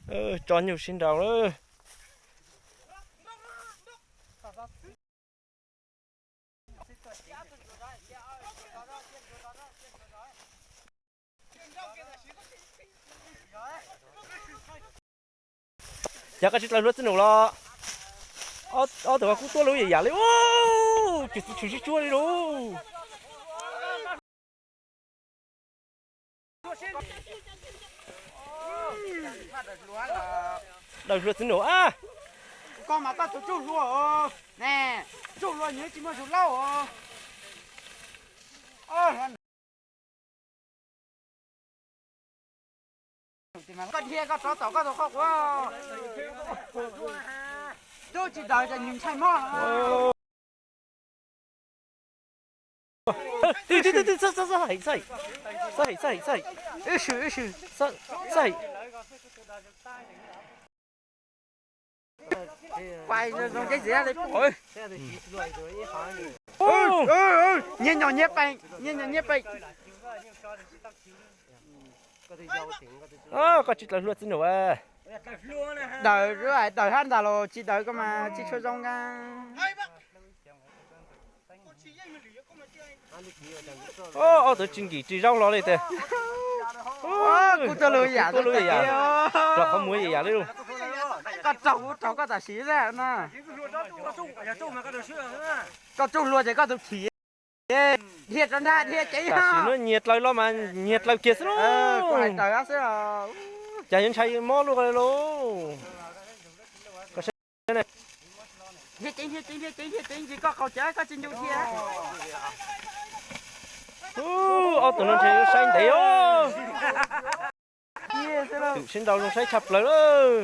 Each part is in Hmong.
Tso nyuj sib nraus lawm. Cas koj tsis dlaws hlua txiv nus los? Ob tug koj kuj tuaj lub yam yam li, ces txiv tshwm sib tsuab li lauj. Dlaws hlua txiv nus a. Koj mas koj tus tsuj hlua ne, tsuj hlua nws tsis muaj zug laub. Koj dhia koj rov tom koj tus qhov quav. Tub tsis daws ces nws ntshai mob. Nyias nyom nyias peem, nyias nyom nyias peem. Koj tsis dlaws hlua txiv nus. Daws, daws hab ntag los tsis daws koj mas tsis tshua zoo nkaus. Ob tug tsis nkim ris zaub hlo li tiag. Kuj tuaj lub yam, tuaj lub yam, rau qhov muag yam yam li lauj. Koj raug kuv raug koj tam sim na. Koj tsuj hlua ces koj tus thim. Dhia rau nrad dhia ceev. Tam sim no nyias dlaws los mas nyias dlaws kiag xwb lauj. Cas yuav ntshai mob luaj li lauj. Dhia ceev, dhia ceev, dhia ceev, dhia ceev, koj qaug cawv koj tsis ncu dhia. Ob tug no ntshe yuav saib ntev os. Twm sib nraus zoo saib tshaj plaws lawm.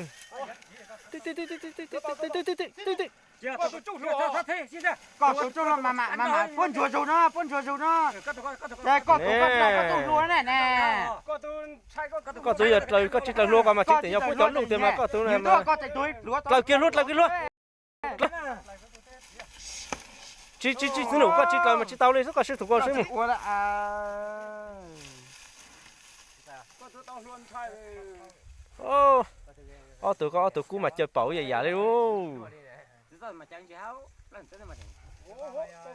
Koj tus tsuj hlua mas mas mas puab ntsuag zug no, puab ntsuag zug no. Koj tus, koj tus, koj tus hlua ne. Koj tus yog dlaws, koj tsis dlaws hlua ko mas tseeb tias yog puab cov luj tiag mas koj tus dlaws kiag hlua, dlaws kiag hlua. Tsis, tsis, tsis, txiv nus, koj tsis dlaws mas tsis tau li xwb, koj sib tug koj sib mus. Ob tug koj ob tug kub mas caw paum yam yam li lauj.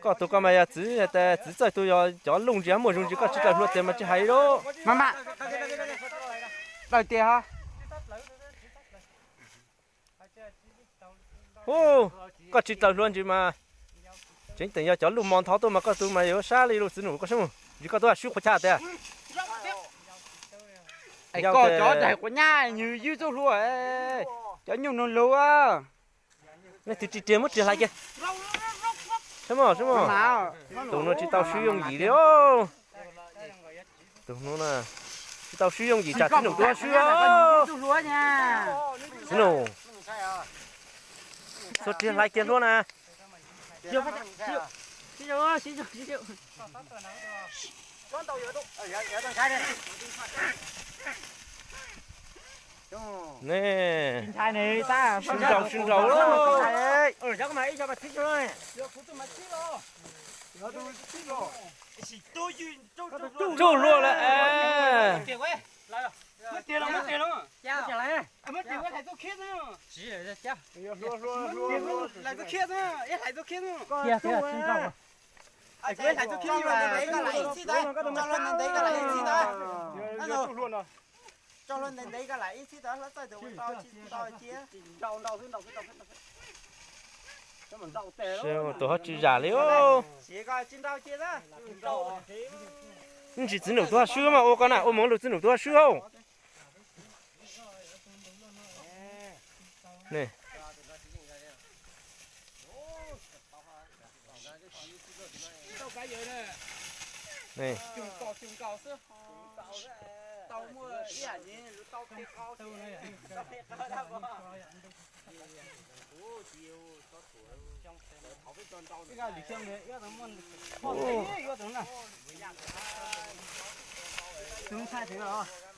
Koj tus koj mas yog txiv, txiv txawj tus yog cov luj ntsis muaj zug ntsis, koj tsis dlaws hlua tiag mas tsis hais lauj. Mas mas, dlaws tiag. Hu, koj tsis dlaws hlua ntsis mas tseeb tias yog cov luj mo ntho tuaj mas koj tus mas yuav sab li lauj txiv nus, koj sib mus ntsis koj tus swb qhua tshaj tiag. Koj cov daim quav nyab nws ywj txuj hlua, cov nyuj nug lug. Nej twb ris riag muab riag hlais kiag. Tus no tsis tau swb yooj yim li os. Tus no tsis tau swb yooj yim tsam txiv nus tuaj swb. Txiv nus, txhob riag hlais kiag hlua na. Ne, sib nraus sib nraus. Tsuj hlua lawm. Tus ho tsis zam li os. Ntsis txiv nus tuaj swb mas ua koj na, ua moov lug txiv nus tuaj swb hauj. Tus ntshai heev os.